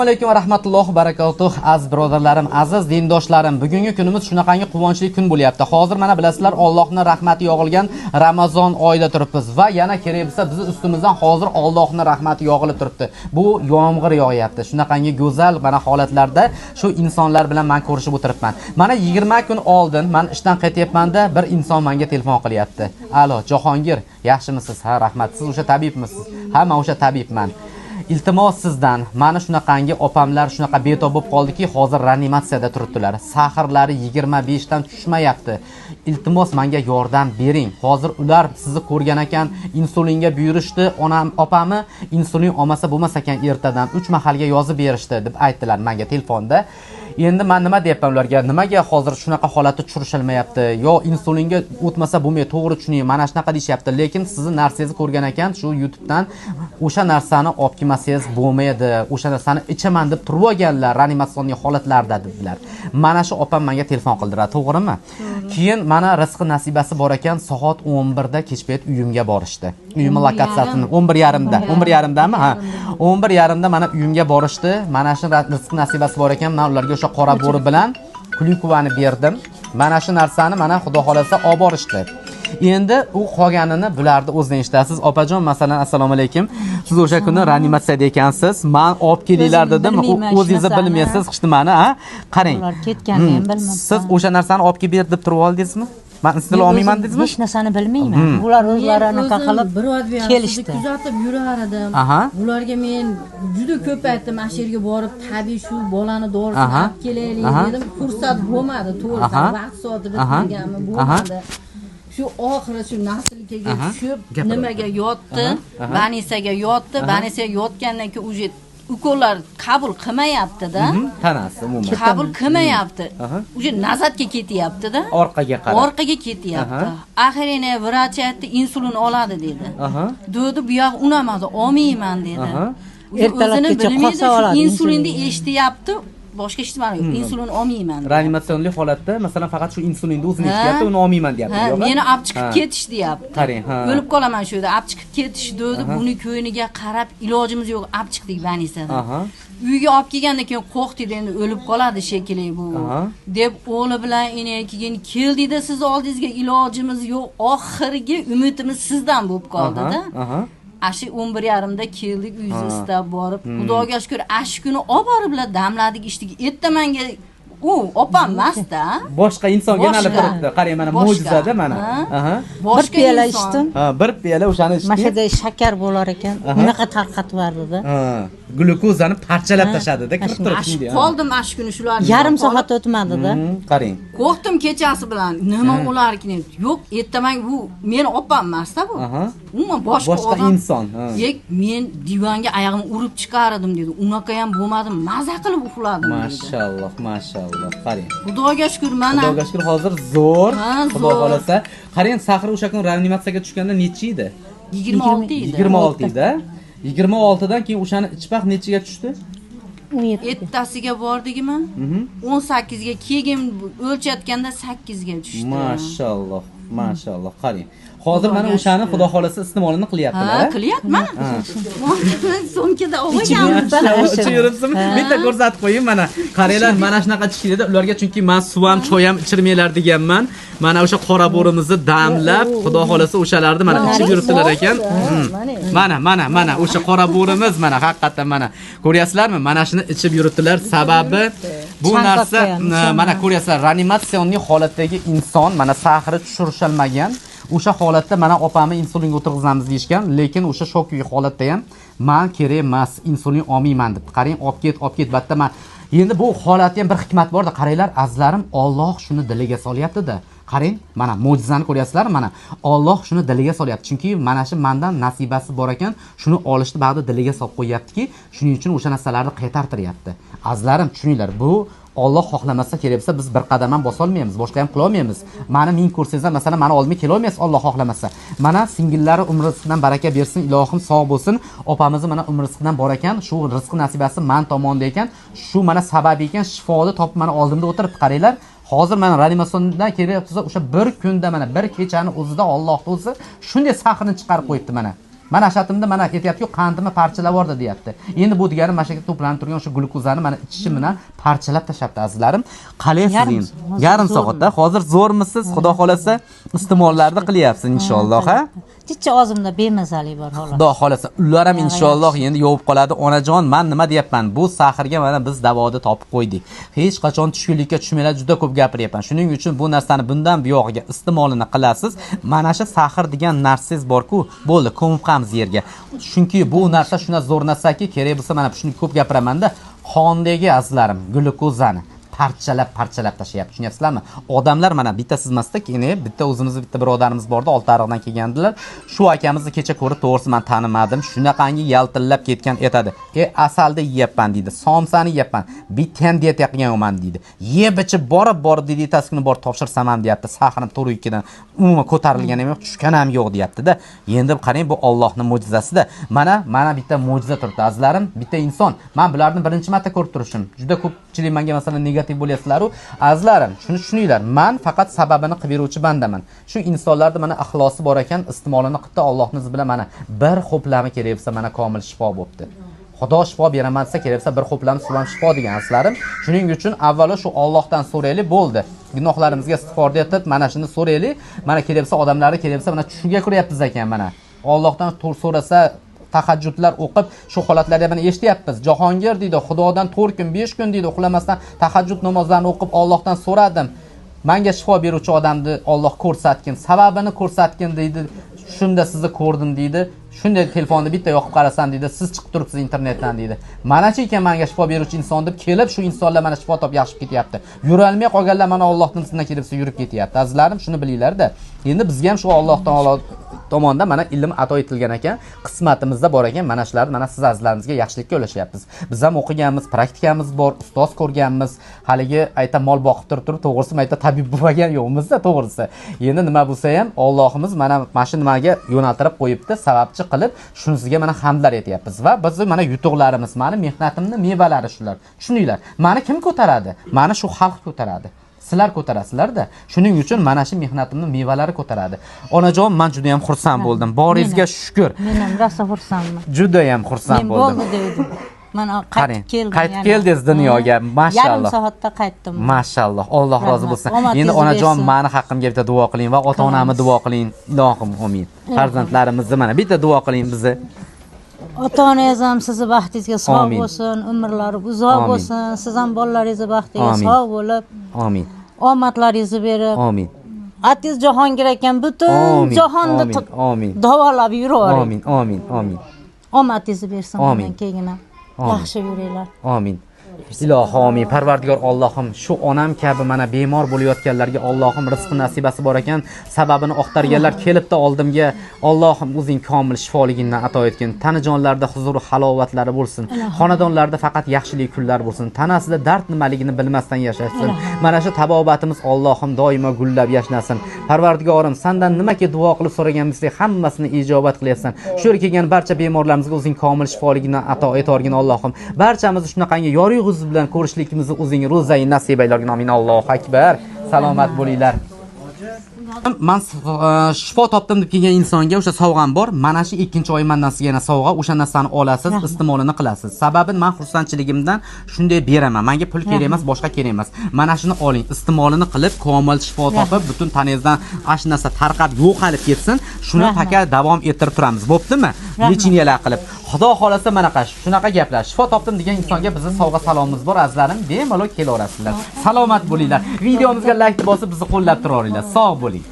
Alaykum va rahmatullohi barakatuh. Aziz birodarlarim, aziz dindoshlarim, bugungi kunimiz shunaqangi quvonchli kun bo'lyapti. Hozir mana bilasizlar, Allohning rahmati yog'ilgan Ramazon oyida turibmiz va yana kerak bo'lsa bizni ustimizdan hozir Allohning rahmati yog'ilib turibdi. Bu yomg'ir yog'yapti. Shunaqangi go'zal mana holatlarda shu insonlar bilan men ko'rishib o'tiribman. Mana 20 kun oldin men ishdan qaytyapmanda bir inson menga telefon qilyapti. Alo, Jahongir, yaxshimisiz? Ha, rahmat. Siz o'sha tabibmisiz? Ha, men o'sha tabibman. Iltimos sizdan, mana shunaqangi opamlar shunaqa betob bo'lib qoldiki, hozir reanimatsiyada turibdilar. Sahrlari 25 dan tushmayapti. Iltimos menga yordam bering. Hozir ular sizni ko'rgan ekan, insulinga buyurishdi, onam opami insulin olmasa bo'lmas ekan ertadan 3 mahalga yozib berishdi deb aytdilar menga telefonda. Endi men nima deyapman ularga? Nimaga hozir shunaqa holatda tushirishilmayapti? Yo insulinga o'tmasa bo'lmaydi, to'g'ri tushuning, mana shunaqa deyishyapti. Lekin sizni narsangizni ko'rgan ekan, shu YouTube'dan o'sha narsani olib kelmasangiz bo'lmaydi, o'sha narsani ichaman deb turib olganlar reanimatsion holatlarda dedilar. Mana shu opam menga telefon qildilar, to'g'rimi? Keyin mana rizqi nasibasi bor ekan, soat 11 da kech payt uyimga borishdi. Uyimni lokatsiyasini 11:30da, 11:30dami? Ha. 11:30da mana uyimga borishdi. Mana shu rizqi nasibasi bor ekan, men ularga o'sha qora bo'ri bilan klyukvani berdim. Mana shu narsani mana xudo xolasa olib borishdi. Endi u qolganini bularni o'zidan eshitasiz. Opajon, masalan, assalomu alaykum. Siz o'sha kuni reanimatsiyada ekansiz. Men olib kelinglar dedim. O'zingiz bilmaysiz hech nimani, ha? Qarang. Ular ketganini ham bilmabman. Siz o'sha narsani olib kelib ber deb turib oldingizmi? Men insulin olmayman dedingizmi? Hech narsani bilmayman. Ular o'zlari anaqa qilib kelishdi. Kuzatib yurar edim. Ularga men juda ko'p aytdim, mana shu yerga borib tabiiy shu bolani dorisini olib kelaylik dedim. Fursat bo'lmadi, to'g'risi vaqt soati bitmaganmi, bo'lmadi. Shu oxiri shu naslga tushib nimaga yotdi? Banisaga yotdi. Banisaga yotgandan keyin уже ukollar qabul qilmayapti-da. Tanasi umuman qabul qilmayapti. Уже nazatga ketyapti-da. Orqaga qarab. Orqaga ketyapti. Oxirini vrach aytdi, insulin oladi dedi. Dedi, bu yoq unamadi, olmayman dedi. Ertalabgacha qolsa oladi. Insulinni eshityapti. Boshqa hech nima yo'q. Insulin olmayman. Reanimatsionli holatda, masalan, faqat shu insulinni o'zini ichayapti, uni olmayman deyapti, yo'qmi? Meni olib chiqib ketish deyapti. Qarang, ha. O'lib qolaman shu yerda, olib chiqib ketish dedi. Buni ko'yniga qarab ilojimiz yo'q, olib chiqdik banisadan. Uyga olib kelgandan keyin qo'rqdik, endi o'lib qoladi shekilli bu. Deb o'g'li bilan ine keyin keldikda, siz oldingizga ilojimiz yo'q, oxirgi umidimiz sizdan bo'lib qoldi-da. Ashi 11:30da keldik, uyimizni istab borib, Xudoga shukr, ash kuni olib boriblar, damladik, ichdik. Ertamanga u opam emas-da. Boshqa insonga nalib turibdi. Qarang, mana mo'jizada mana. Bir piyola ichdim. Ha, bir piyola o'shani ichdim. Mana shunday shakar bo'lar ekan. Unaqa tarqatib yubordida. Ha, glyukozani parchalab tashladida, kirib turib shunday. Qoldim ash kuni shular. Yarim soat o'tmadi-da. Qarang. Qo'rqdim kechasi bilan. Nima bo'larkin? Yo'q, ertaman bu meni opam emas-da bu. Umuman boshqa odam. Inson. Yek, men divanga oyog'imni urib chiqardim dedi. Unaqa ham bo'lmadim, maza qilib uxladim dedi. Mashalloh, mashalloh. Qarang. Xudoga shukr mana. Xudoga shukr hozir zo'r. Xudo xolasa. Qarang, Sahri o'sha kun reanimatsiyaga tushganda nechi edi? 26 edi. 26 edi. 26 dan keyin o'shani ichpaq nechiga tushdi? 17. Ertasiga bordikmi? 18 ga keyin o'lchatganda 8 ga tushdi. Mashalloh, mashalloh. Qarang. Hozir mana o'shani Xudo xolasa iste'molini qilyaptilar. Ha, qilyapman. So'mkada olganmiz. Ichib yuribsizmi? Bitta ko'rsatib qo'ying mana. Qaranglar, mana shunaqa tishlaydi ularga, chunki men suv ham, choy ham ichirmanglar deganman. Mana o'sha qora bo'rimizni damlab, Xudo xolasa o'shalarni mana ichib yuribdilar ekan. Mana, mana, mana o'sha qora bo'rimiz mana haqiqatan mana. Ko'ryapsizlarmi? Mana shuni ichib yuribdilar. Sababi bu narsa mana ko'ryapsizlar, reanimatsion holatdagi inson mana sahri tushirishalmagan. O'sha holatda mana opamni insulinga o'tirg'izamiz deyishgan, lekin o'sha shokli holatda ham men kerak emas, insulin olmayman deb. Qarang, olib ket, olib ket, batta men. Endi bu holatda ham bir hikmat bor-da, qaranglar, azizlarim, Alloh shuni diliga solyapti-da. Qarang, mana mo'jizani ko'ryapsizlar, mana Alloh shuni diliga solyapti. Chunki mana shu mendan nasibasi bor ekan, shuni olishni ba'di diliga solib qo'yaptiki, shuning uchun o'sha narsalarni qaytartiryapti. Azizlarim, tushuninglar, bu Alloh xohlamasa kerak bo'lsa biz bir qadam ham bosa olmaymiz, boshqa ham qila olmaymiz. Meni ming ko'rsangiz ham, masalan, meni oldimga kela olmaysiz Alloh xohlamasa. Mana singillari umr rizqidan baraka bersin, ilohim sog' bo'lsin. Opamizni mana umr rizqidan bor ekan, shu rizqi nasibasi men tomonda ekan, shu mana sababi ekan, shifoni topib mana oldimda o'tiribdi, qaranglar. Hozir mana reanimatsiondan kerak bo'lsa, o'sha bir kunda mana bir kechani o'zida Alloh o'zi shunday sahrni chiqarib qo'yibdi mana. Mana ashatimda mana aytyapti-ku, qandimni parchalab yubordi deyapti. Endi bu degani mana shu yerga to'planib turgan o'sha glyukozani mana ichishi bilan parchalab tashlabdi azizlarim. Qalaysiz endi? Yarim soatda hozir zo'rmisiz? Xudo xolasa iste'mollarni qilyapsiz inshaalloh, ha? Chicha og'zimda bemazalik bor xolos. Xudo xolasa ular ham inshaalloh endi yovib qoladi. Onajon, men nima deyapman? Bu sahrga mana biz davoni topib qo'ydik. Hech qachon tushkunlikka tushmanglar, juda ko'p gapiryapman. Shuning uchun bu narsani bundan buyog'iga iste'molini qilasiz. Mana shu sahr degan narsangiz bor-ku, bo'ldi, ko'mib qo'yamiz yerga. Chunki bu narsa shuna zo'r narsaki, kerak bo'lsa mana shuni ko'p gapiramanda, qondagi azizlarim glyukozani parchalab tashlayapti. Tushunyapsizlarmi? Odamlar mana bitta siz emasda, keyin bitta o'zimizni bitta birodarimiz bordi, Oltiariqdan kelgandilar. Shu akamizni kecha ko'rib, to'g'risi men tanimadim. Shunaqangi yaltillab ketgan etadi. Asalni yeyapman deydi, somsani yeyapman, bitta ham dieta qilgan yo'qman deydi. Yeb ichib borib deydi, ertasi kuni borib topshirsam ham deyapti. Sahrim 4.2 dan umuman ko'tarilgan ham yo'q, tushgan ham yo'q deyapti-da. Endi qarang, bu Allohning mo'jizasida. Mana bitta mo'jiza turibdi azizlarim, bitta inson. Men bularni birinchi marta ko'rib turishim. Juda ko'pchilik menga masalan negativ bo'lyapsizlar-u. Azizlarim, shuni tushuninglar. Men faqat sababini qilib beruvchi bandaman. Shu insonlarda mana ixlosi bor ekan, iste'molini qildi, Allohning izni bilan mana bir xo'plami kerak bo'lsa mana komil shifo bo'pti. Xudo shifo beraman desa, kerak bo'lsa bir xo'plam suv ham shifo degan azizlarim. Shuning uchun avvalo shu Allohdan so'raylik, bo'ldi. Gunohlarimizga istig'for etib, mana shuni so'raylik. Mana kerak bo'lsa odamlarni kerak bo'lsa mana tushiga ko'ryapmiz ekan mana. Allohdan so'rasa tahajjudlar o'qib shu holatlarda mana eshityapmiz. Jahongir deydi, Xudodan 4 kun, 5 kun deydi, uxlamasdan tahajjud namozlarini o'qib Allohdan so'radim. Menga shifo beruvchi odamni Alloh ko'rsatgin, sababini ko'rsatgin deydi. Shunda sizni ko'rdim deydi. Shunday telefonni bitta yoqib qarasam deydi, siz chiqib turibsiz internetdan deydi. Manachi ekan menga shifo beruvchi inson deb kelib shu insonlar mana shifo topib yaxshi ketyapti. Yurolmay qolganlar mana Allohning iznidan kelib yurib ketyapti. Azizlarim, shuni bilinglar-da. Endi bizga ham shu Alloh taolo tomonidan mana ilm ato etilgan ekan, qismatimizda bor ekan, mana shularni mana siz azizlarimizga yaxshilikka ulashyapmiz. Biz ham o'qiganmiz, praktikamiz bor, ustoz ko'rganmiz. Haligi ayta mol boqib turib, to'g'risi ayta tabib bo'lmagan yo'qmizda, to'g'risi. Endi nima bo'lsa ham Allohimiz mana shu nimaga yo'naltirib qo'yibdi, sababchi qilib shunisiga mana hamdlar aytyapmiz va biz mana yutuqlarimiz, mana mehnatimning mevalari shular. Tushuninglar, meni kim ko'taradi? Meni shu xalq ko'taradi. Sizlar ko'tarasizlar-da. Shuning uchun mana shu mehnatimning mevalari ko'taradi. Onajon, men juda ham xursand bo'ldim. Boringizga shukr. Men ham rosa xursandman. Juda ham xursand bo'ldim. Men bo'ldi dedim. Mana qaytib keldim. Qaytib keldingiz dunyoga. Mashalloh. Yarim soatda qaytdim. Mashalloh. Alloh rozi bo'lsin. Endi onajon, meni haqqimga bitta duo qiling va ota-onamni duo qiling. Ilohim, amin. Farzandlarimizni mana bitta duo qiling bizni. Ota-onangiz ham sizni baxtingizga sog' bo'lsin, umrlari uzoq bo'lsin. Siz ham bolalaringizni baxtiga sog' bo'lib. Amin. Omadlaringizni berib. Amin. Atingiz Jahongir ekan, butun jahonni davolab yuravering. Amin, amin, amin. Omadingizni bersin bundan keyin ham. Yaxshi yuringlar. Amin. Ilohi amin. Parvardigor Allohim, shu onam kabi mana bemor bo'layotganlarga Allohim rizq nasibasi bor ekan, sababini oqtarganlar kelibdi oldimga. Allohim o'zing komil shifoligingni ato etgin. Tanajonlarda huzur halovatlari bo'lsin. Xonadonlarda faqat yaxshilik kunlar bo'lsin. Tanasida dard nimaligini bilmasdan yashasin. Mana shu tabobatimiz Allohim doimo gullab yashnasin. Parvardigorim, sendan nimaki duo qilib so'ragan bo'lsak, hammasini ijobat qilyapsan. Shu yerga kelgan barcha bemorlarimizga o'zing komil shifoligingni ato etorgin Allohim. Barchamizni shunaqangi yorug' yuz bilan ko'rishligimizni o'zing ro'zai nasib aylargin. Amin. Allohu akbar. Salomat bo'linglar. Men shifo topdim deb kelgan insonga o'sha sovg'am bor. Mana shu ikkinchi oy mendan sizga yana sovg'a, o'sha narsani olasiz, iste'molini qilasiz. Sababi men xursandchiligimdan shunday beraman. Menga pul kerak emas, boshqa kerak emas. Mana shuni oling, iste'molini qilib, komil shifo topib, butun tanangizdan ash narsa tarqab yo'qolib ketsin. Shuni taka davom ettirib turamiz. Bo'ptimi? Lechiniyalar qilib. Xudo xolasa mana shunaqa gaplar. Shifo topdim degan insonga bizning sovg'a salomimiz bor, azizlarim. Bemalol kelaverasizlar. Salomat bo'linglar. Videomizga like bosib bizni qo'llab turaveringlar. Sog' bo'ling.